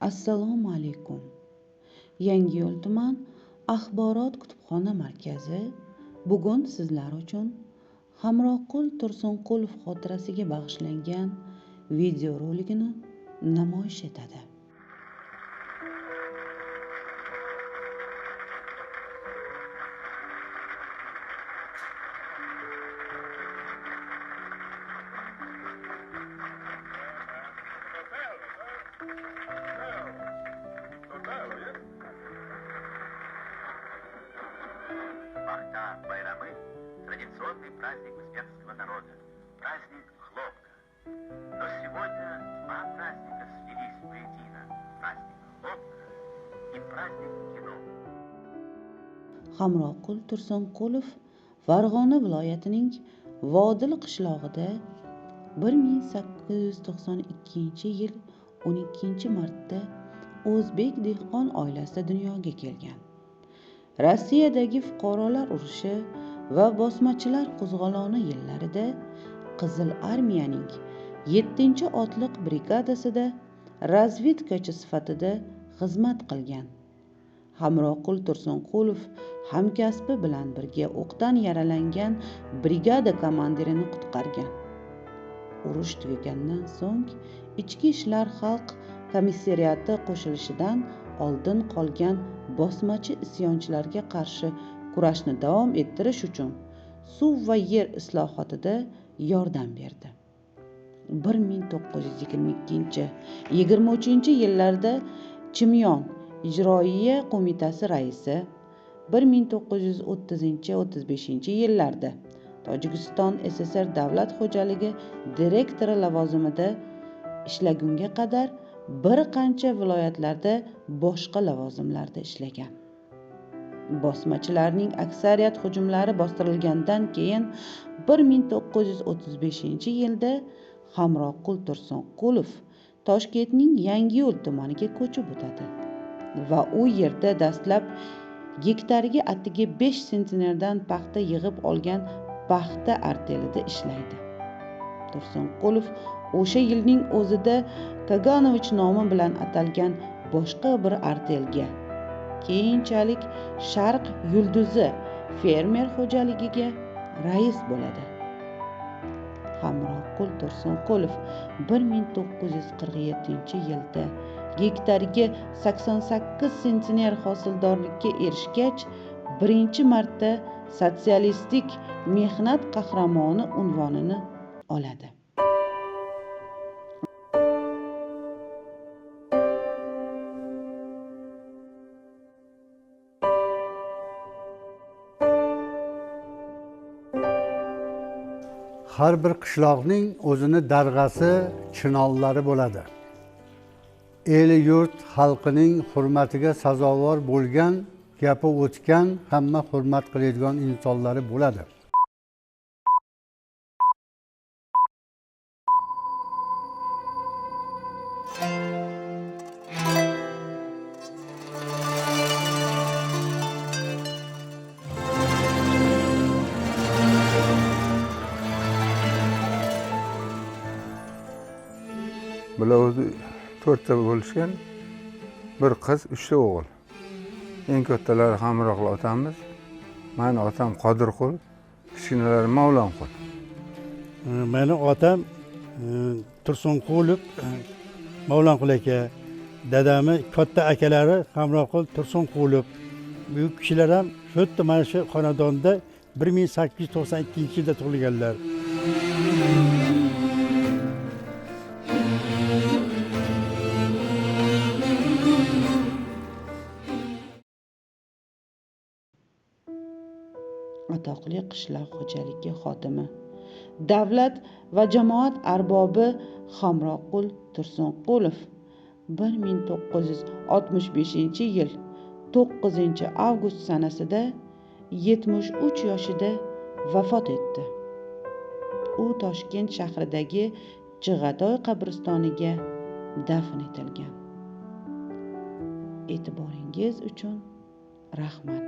Assalomu alaykum. Yangiyo'l tuman axborot kutubxona markazi bugun sizlar uchun Hamroqul Tursunqulov xotirasiga bag'ishlangan videorolikni namoyish etadi. Paxta bayrami – традиционный праздник узбекского народа, праздник хлопка. Но сегодня два праздника слились воедино – праздник хлопка и праздник кино. Hamroqul Tursunqulov Farg'ona viloyatining Vodil qishlog'ida 1892-yil 12-martda o'zbek dehqon oilasida dunyoga kelgan. Rossiyadagi fuqarolar urushi va bosmachilar qo'zg'oloni yillarida Qizil armiyaning 7-otliq brigadasida razvedkachi sifatida xizmat qilgan. Hamroqul Tursunqulov hamkasbi bilan birga o'qdan yaralangan brigada komandirini qutqargan. Urush tugagandan so'ng Ichki ishlar xalq komissariati qo'shilishidan oldin qolgan bosmachi isyonchilarga qarshi kurashni davom ettirish uchun suv va yer islohotida yordam berdi. 1922-23 yillarda Chimyon ijroiya qo'mitasi raisi, 1930-35 yillarda Tojikiston SSR davlat xo'jaligi direktori lavozimida ishlagunga qadar bir qancha viloyatlarda boshqa lavozimlarda ishlagan. Bosmachilarning aksariyat hujumlari bostirilgandan keyin 1935-yilda Hamroqul Tursunqulov Toshkentning Yangiyo'l tumaniga ko'chib o'tadi va u yerda dastlab gektariga atigi 5 sentnerdan paxta yig'ib olgan paxta artelida ishlaydi. Tursunqulov o'sha yilning o'zida Kaganovich nomi bilan atalgan boshqa bir artelga, keyinchalik Sharq yulduzi fermer xo'jaligiga rais bo'ladi. Hamroqul Tursunqulov 1947-yilda gektariga 88 sentner hosildorlikka erishgach, birinchi marta sotsialistik mehnat qahramoni unvonini oladi. Har bir qishloqning o'zini darg'asi, chinollari bo'ladi. El yurt xalqining hurmatiga sazovor bo'lgan, gapi o'tgan, hamma hurmat qiladigan insonlari bo'ladi. Bular o'zi 4 ta bo'lishgan, bir qiz, 3 ta o'g'il. Eng kattalari Hamroqul otamiz, mani otam Qodirqul, kichkinalari Mavlonqul. Mani otam Tursunqulov Mavlonqul aka, dadami katta akalari Hamroqul Tursunqulov. Bu kishilar ham shu yerda mana shu xonadonda 1892-yilda tug'ilganlar. Atoqli qishloq xo'jaligi xodimi, davlat va jamoat arbobi Hamroqul Tursunqulov 1965-yil 9-avgust sanasida 73 yoshida vafot etdi. U Toshkent shahridagi Chig'atoy qabristoniga dafn etilgan. E'tiboringiz uchun rahmat.